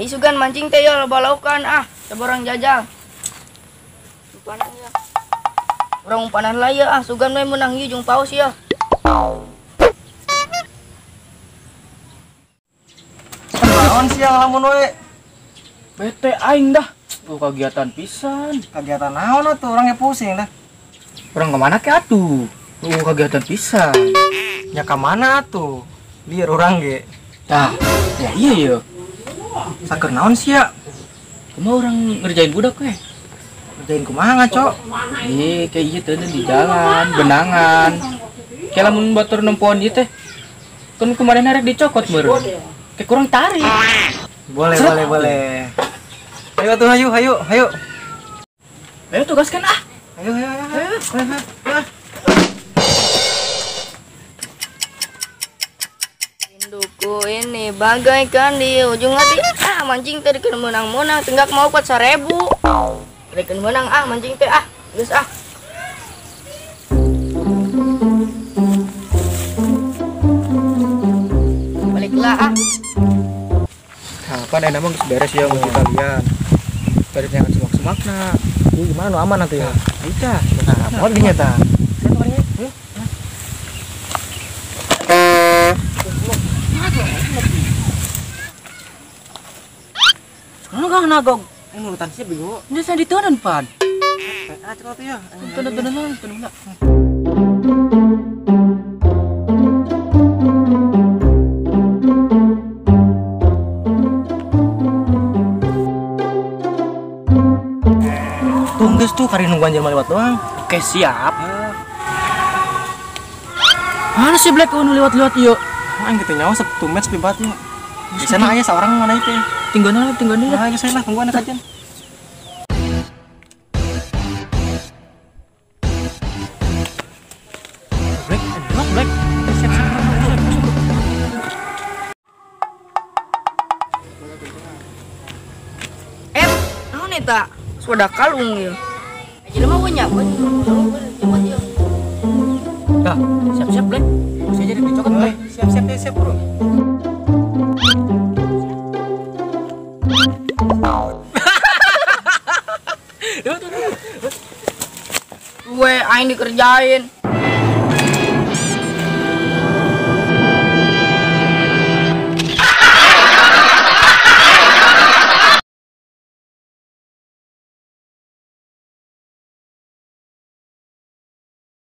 Isugan mancing teh ya loba laukan ah, coba orang jajal. Umpanan ya. Urang umpanan lah ya ah, sugan we meunang ieu jeung paus ya. Naon sia ngalamun we? Bete aing dah. Oh, kegiatan pisan. Kegiatan naon atuh urang ge pusing dah. Urang ka mana ke atuh? Oh, kegiatan pisan. Nya ka mana atuh? Lieur urang ge. Tah, ya iya ya. Saker naon sia? Kumaha urang ngerjain budak we? Ngerjain kumaha ngaco? Ih, kayak ieu teh di jalan, benangan. Kayak lamun batur nempoan ieu teh. Kan kemarin arek dicokot meureun. Kayak kurang tarik. Boleh, seret. Boleh, boleh. Ayo tuh, ayo, ayo, ayo. Ayo tugaskan ah. Ayo, ayo, ayo. Ayo, ayo, ayo. Rinduku ini bagaikan di ujung hati. Ah, mancing teh dikeun meunang-meunang tenggak mau kuat 1000. Dikeun meunang ah mancing teh ah. Geus ah. Baliklah ah. Nah, kan enak mah geus beres ya mun kalian. Beres jangan semak-semakna. Ieu gimana nu aman atuh ya? Iya. Nah, mohon dinya tah. Sekarang nagog. Nurutan siap bego. Ini saya ditenan pan. Ah, cepat ya. Tenan tenan tenan. Tunggu tuh kari nungguan jelema lewat doang. Oke, siap. Mana sih Black nu lewat-lewat yuk? Aing gitu nyawa satu match sepi banget yuk. Di sana aya seorang mana itu? Tinggalin lah, tinggalin lah. Nah, saya lah tungguan aja. Black, black, black. Siap, siap, siap. Naon eta? Soda kalung ya. Jelema mah nya, ya. Dah, siap-siap Black. Saya jadi dicokot Black. Siap, siap, siap, bro. Gue aing dikerjain.